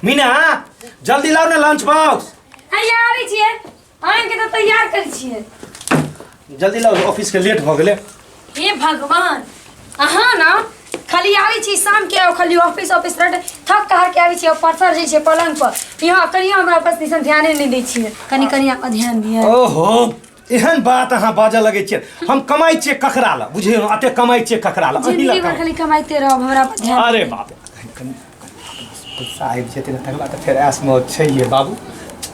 मीना जल्दी लाओ ने लंच बॉक्स। हैया आबै छियै, अहाँके तऽ तैयार करै छियै। जल्दी लाओ, ऑफिस के लेट भऽ गेलै। हे भगवान, अहाँ ने खाली आबै छी शाम के, खाली ऑफिस ऑफिस रट थक हार के आबै छी, पसर जाइ छियै पलंग पर। यहाँ कनियो हमरा पास दिसन ध्याने नहि दै छियै, कनि कनि अहाँ ध्यान दिअ। ओहो, एहन बात अहाँ बाजऽ लगै छियै। हम कमाइ छियै ककरा लए बुझियौ ने, एते कमाइ छियै ककरा लए? अहीं जिंदगी लए भर कमाइ। खाली कमाइते रहब, हमरा पर ध्यान। अरे बाप रे, कनि पैसा आबि जेतै ने तकर बाद तऽ फेर ऐश मौज छैहे बाबू।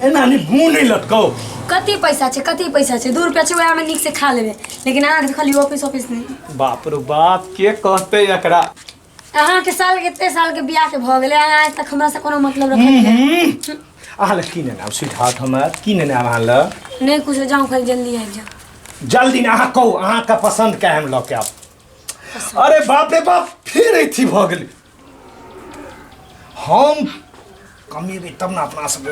एना नहि मुँह नहि लटकाउ। कते पैसा छै, कते पैसा छै? 2 रुपया छै, वएहमे नीक से खा लेबै, लेकिन अहाँके तऽ खाली ऑफिस ऑफिस नहि। बाप रो बाप, के कहतै एकरा? अहाँके साल कते सालके बियाहके भऽ गेलै, अहाँ आज तक हमरा से कोनो मतलब रखलियै? अहाँ लए की नेने आब स्वीट हार्ट? हमर की नेने आब अहाँ लए? नहि कुछो, जाउ खाली जल्दी आबि जाउ। जल्दी ने, अहाँ कहू अहाँके पसन्द के हम लऽ के आब। अरे बाप रे बाप, फेर अथी भऽ गेलै। हम कमेबै तब ने अपना सबके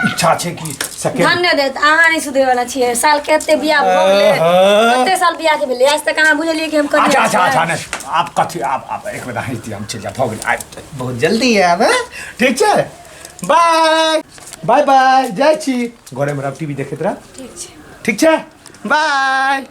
इच्छा छै कि सेकेंड। धन्य देत, अहाँ नहि सुधरे वाला छियै। साल के एते बियाह भऽ गेलै, कते साल बियाह के भेलै, आज तक अहाँ बुझलियै कि हम कनिया अच्छा अच्छा छियै? अच्छा, नहि आब कथी, आब आब एक बेर हँसि दिअ, हम चलि जायब, भऽ गेलै। आब बहुत जल्दी आयब, हैं? ठीक छै, बाय बाय बाय, जाइ छी। घरेमे रहब, टीवी देखैत रहब। ठीक छै। ठीक छै, बाय।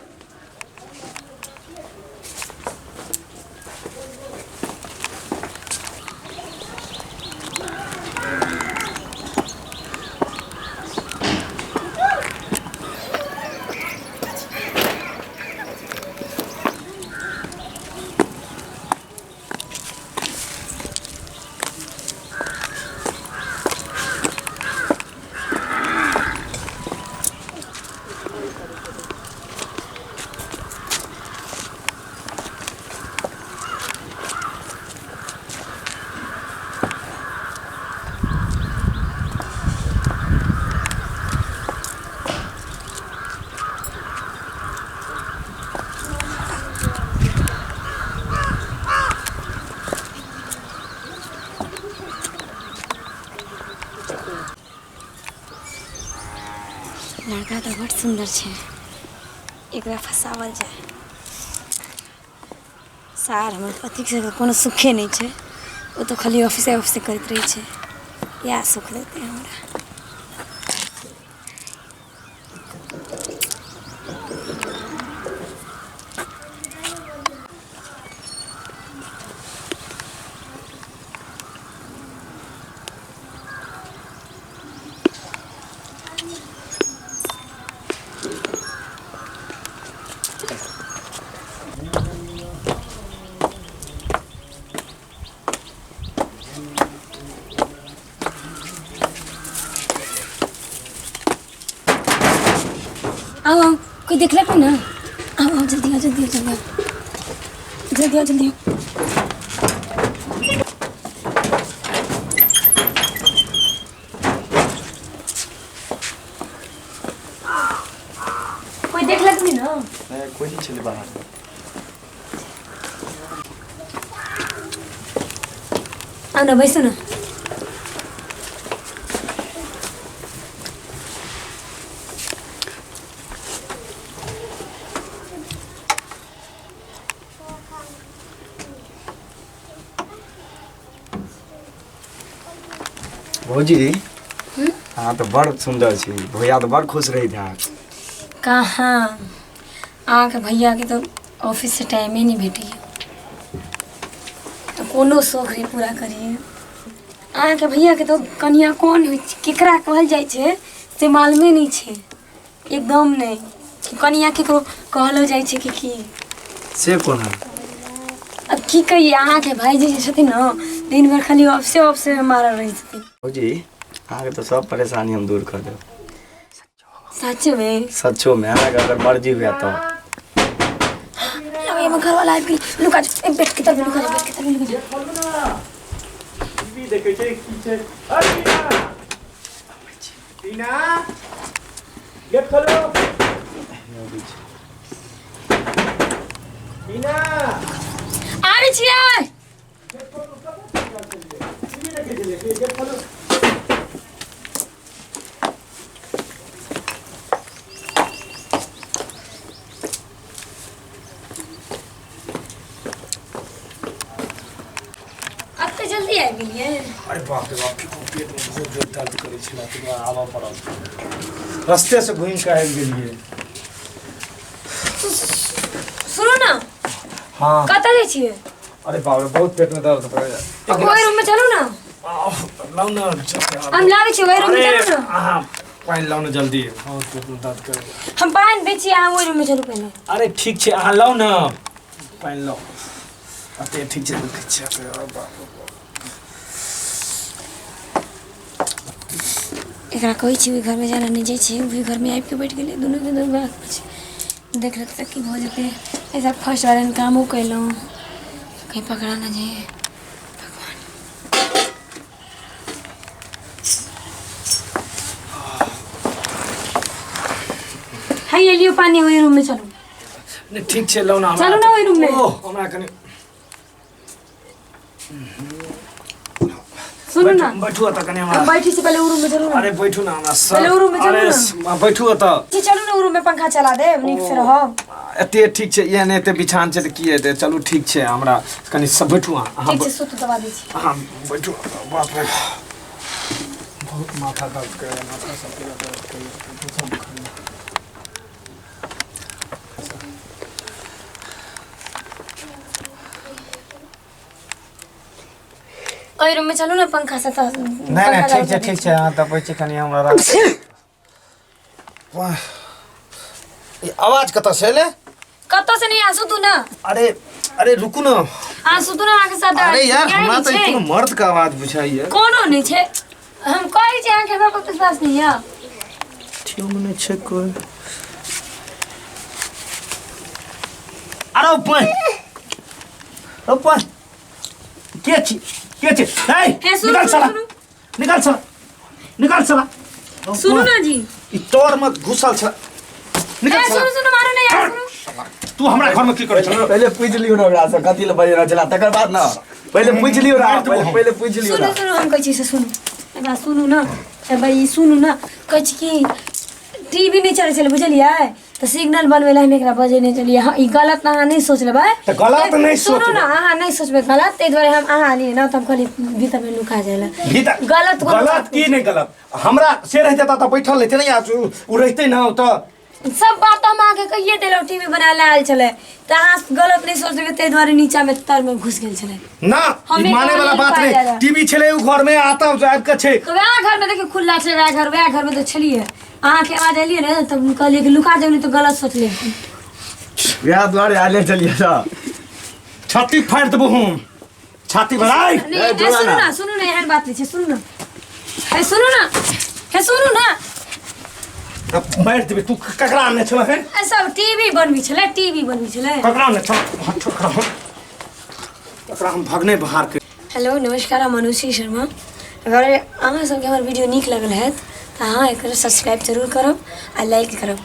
लड़का तऽ बड़ सुन्दर छै, एकरा फँसाओल जाय। सार हमर पतिके संगे कोनो सुखे नहि छै, ओ तऽ खाली ऑफिसे ऑफिसे करैत रहै छै, इएह सुख देतै हमरा। आओ आओ, कोई देखलक नहीं ना? आओ आओ, जल्दी आओ, जल्दी आओ, जल्दी आओ, जल्दी आओ, जल्दी आओ। कोई देखलक नहीं ना? नहि, कोई नहि छलै बाहर। आउ ने, बैसू ने। भौजी, अहाँ तऽ बड़ सुन्दर छी। भैया तऽ बड़ खुश रहैत हैत। कहाँ, अहाँके भैयाके तऽ ऑफिससँ टाइमे नहि भेटैए, तऽ कोनो शौक नहि पूरा करिए। अहाँके भैयाके तऽ कनिआँ कोन होइ छै, केकरा कहल जाइ छै से मालूमे नहि छै, एकदम नहि। कनिआँ केकरो कहलो जाइ छै कि की? से कोना? अब की कहिए, अहाँके भाईजी जे छथिन ने, दिन भरि खाली ऑफिसे ऑफिसेमे मारल रहै छथिन। भौजी, अहाँके तऽ सब परेशानी हम दूर कऽ देब। सचमे? सचोमे, अहाँके अगर मर्जी हुए तऽ। लगैए हमर घरवाला आबि गेल, लुका जाओ, एक बेड के तरफ लुका जाओ, बेड के तरफ लुका जाओ। टीवी देखै छै की छै? अरे टीना, टीना, गेट खोलो। टीना। आबै छियै। टीवी देखै छलियै, गेट खोलो। एते जल्दी आबि गेलियै? अरे बाप रे बाप, की पेट में बहुत जोर दर्द करै छलै, तै दुआरे आबऽ पड़ल। रस्ते से घुमि कऽ आबि गेलियै। सुनू ने। हाँ। कतऽ जाइ छियै? अरे बाप रे, बहुत पेट में दर्द करै। ओहि रूम में चलू ने। लाउ ने। हम लाबै छी, ओहि रूम में चलू ने। अहाँ पानि लाउ ने जल्दी, बहुत पेट में दर्द करै। हम पानि दै छी, अहाँ ओहि रूम में चलू पहिले। अरे ठीक छै, अहाँ लाउ ने पानि, लाउ। अते ठीक छै, देखै छियै। अरे बाप रे बाप। एकरा कहै छी ओहि घरमे जाना नहि जाइ छै, ओहि घरमे आबि कऽ बैठ गेलै। दुनूके दुनू छै, देख लेतै तऽ की भऽ जेतै? ऐसा फर्स्ट बार एहन कामो कयलहुँ, कहीं पकड़ा नहि जाइए भगवान। है एलियो पानी, ओहि रूममे चलू। नहि, ठीक छै, लाउ ने हमरा। चलू ने ओहि रूममे। ओह, हमरा कनि सुनू ने। बैठू एतऽ कनि हमरा। हम बैठी से पहिले ओ रूममे चलू ने। अरे बैठू ने हमरा सर। पहिले ओ रूममे चलू अरे ने। बैठू एतऽ। जी, चलू ने, ओ रूममे पंखा चला देब, नीक से रहब। एते ठीक छै, इएह नहि एते बिछान छै तऽ की हेतै? चलू ठीक छै, हमरा कनि सब बैठू अहाँ। अहाँ ठीक छै, सुतू, दबा दै छी। अहाँ बैठू। बाप रे, बहुत माथा दर्द करैए, माथा सब पूरा दर्द करैए। सब खाना ओहि रूममे चलू ने, पंखा से तऽ नहि नहि, ठीक छै, ठीक छै, अहाँ तपै छी कनि हमरा। वाह, ई आवाज कतऽ से एलै? कतऽ से नहीं, आंसू तू ना। अरे अरे, रुकू ने। आंसू तू ना, अहाँके साथ। अरे यार, हमरा तऽ छै कोनो मर्द के आवाज बुझाइए। कोनो नहि छै, हम कहै छी अहाँके, हमरा पर विश्वास नहीं यऽ। ठियो में नहि छै कोइ। अरे ऊपर ऊपर, के छी, के छी? ए, हे, सुनू, निकाल साला। सुनू। निकाल साला, निकाल साला। सुनू ना जी। ई तोर में घुसल छला, निकाल ए साला। सुनू सुनू, मारू नहीं यार, सुनू। तू हमरा घर में की करै छल? पहिले पूछि लियौ ने ओकरा से कथी लए बजेने छला, तकर बाद ने। पहिले पूछि लियौ ने, पहिले पहिले पूछि लियौ सुनू ने। सुनू, हम कहै छी से सुनू, एक बात सुनू ने। ए भाई, सुनू ने, कहै छी कि टीवी नहि चलै छलै, बुझलियै? तऽ सिग्नल बनबै लए हम एकरा बजेने छलियै। हँ, ई गलत अहाँ नहि सोच लेबै। तऽ गलत नहि सुनू सोचबै। ने, अहाँ नहि सोचबै गलत, ताहि दुआरे हम अहाँ एलियै ने तऽ हम कहलियै भीतरमे नुका जाइ लए। भीतर गलत कोनो गलत बात की नहि गलत, हमरा से रहिते तऽ बैठल रहिते ने, या उ रहिते ने तऽ। सब बात हम अहाँके कहिए देलहुँ। टीवी बनाए लए आयल छलै तऽ अहाँ गलत नहि सोच लेबै, ताहि दुआरे नीचामे तरमे घुसि गेल छलै। ना, हम ई एक माने वाला आदमी बात पाइ नहीं। जादा। टीवी छलै उ घर में, आता आबि के छै। तऽ वएह घरमे देखियौ, खुल्ला छै वएह घर, वएह घरमे तऽ छलियै। अहाँके आवाज एलियै ने तऽ हम कहलियै कि लुका जाउ, नहि तऽ गलत सोच लेब। इएह दुआरे आयले छलियै तऽ। छाती फाड़ि देबो हम, छाती भराइ। नहीं ए, ए, जोड़ा सुनू ना। ना, सुनू ना, एहन बात नहीं छै, सुनू ना, हे सुनू ना, हे सुनू ना। मारि देबै। तू ककरा आनने छलह है? ए, सब टीवी बनबी छलै, टीवी बनबी छलै। ककरा आनने छल? हट, ककरा हम, ककरा हम भगने बाहर के। हेलो, नमस्कार, हम अनुश्री शर्मा। अगर अहाँ सबके हमर वीडियो नीक लगल हैत तऽ अहाँ एकर सब्सक्राइब जरूर करब आ लाइक करब।